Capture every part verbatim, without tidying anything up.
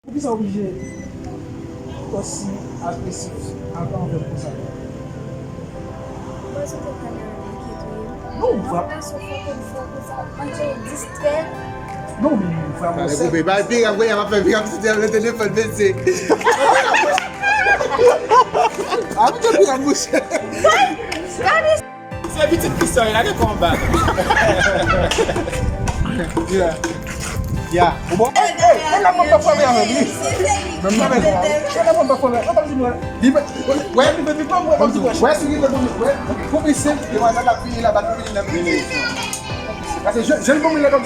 Poukisa w oblije osi agresif anvè m konsa? Mwen sou te pale avèk li tou ye. Non, m pa. Mwen sou fò konn fò konsa. Mwen te distrè. Non, men vrèman. Pale sè. Koupe, bay Piram, kounya m ap fè Piram soti avèk telefòn, mesye. A, mwen te Piram, mouche. Gade. Se pitit ki sa, lage konba. Yeah. Yeah. Ou bon? Ey, ey, ey, la mwen pa fòme avè li. Menm nan mezon an. Ey, la mwen pa fòme. Mwen pa di mwen. Li pa, wè, wè, si li te pou, wè, pou misye, li wè nan la fini la, bat fini nan mezon. Paske je, je l bon moun la kòm.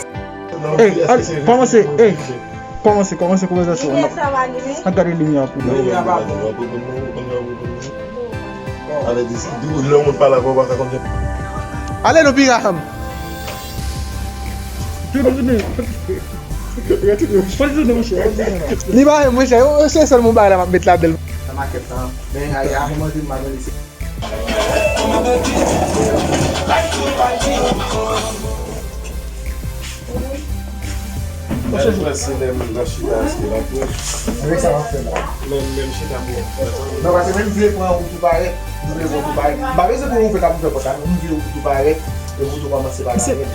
Ey, ale, kòmanse, ey. Kòmanse, kòmanse konvèsasyon an. Limyè sa va limen. An gade limyè an pou nou. Limyè a pa bon. Ale, di, di, lè yon moun pale avè w, ou pa ka konn. Ale non, Piram. Tounen, tounen. Retounen. Retounen, monchè, retounen. Li pa menm, monchè, yo, se sèl moun bagay la m ap met ladan l. Nan makèt la, men a, a, mwen mande m pa mande se Mwen se lè m nan chita, se la pou. Avèk sa w ap fè la. Menm, menm chita pou. Non, paske menm vle pran wout ou parèt. M vle wout ou parèt. M pa bezwen pou ou fè ta pou fè pòt la. M vle wout ou parèt. E wout ou kòmanse pa la menm.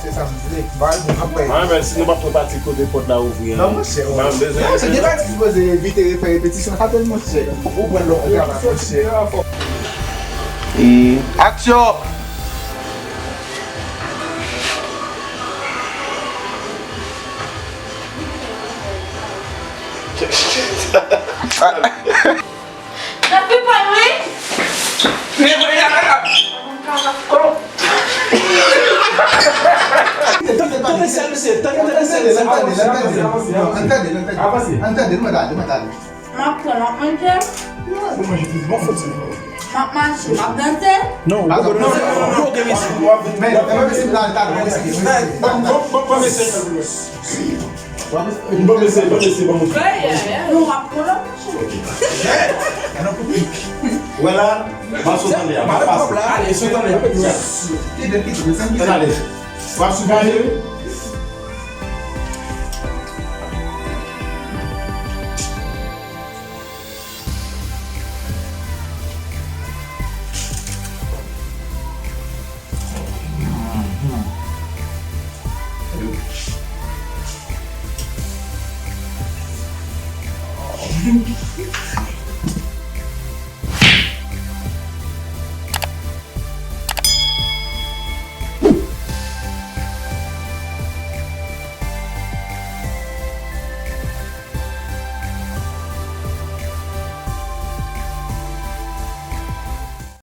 Se sa m vle. M pa bezwen ap fè. Ah, men si nou pa pran pati kote pòt la ouvri an. Non, monchè. M pa bezwen. Non, monchè, gen pati ki sipoze evite fè repetisyon. Sa tèlman chè. Ou pran lòt travay, monchè. E aksyon! N ap pi pran, wi. Tande, tande sèl, mesye. Tande, tande sèl, mesye. Tande, tande, tande. Tande, tande, tande. Tande, nou mèt ale, nou mèt ale. M ap pran, m ap manje. Bon, fòk se. M ap mache, m ap danse. Non, ou pa danse. Ou gen misye. Men, men, mesye, la, la, la, mesye, mesye. Bon, bon, bon, mesye. Bon, mesye, bon, mesye, bon, mesye. Non, w ap pran lòt, mesye. Wè la, m ap sot anlè a, m ap pase. Ale, sot anlè a. Kite, kite, mesye. Ann ale. W ap sou gade, wi.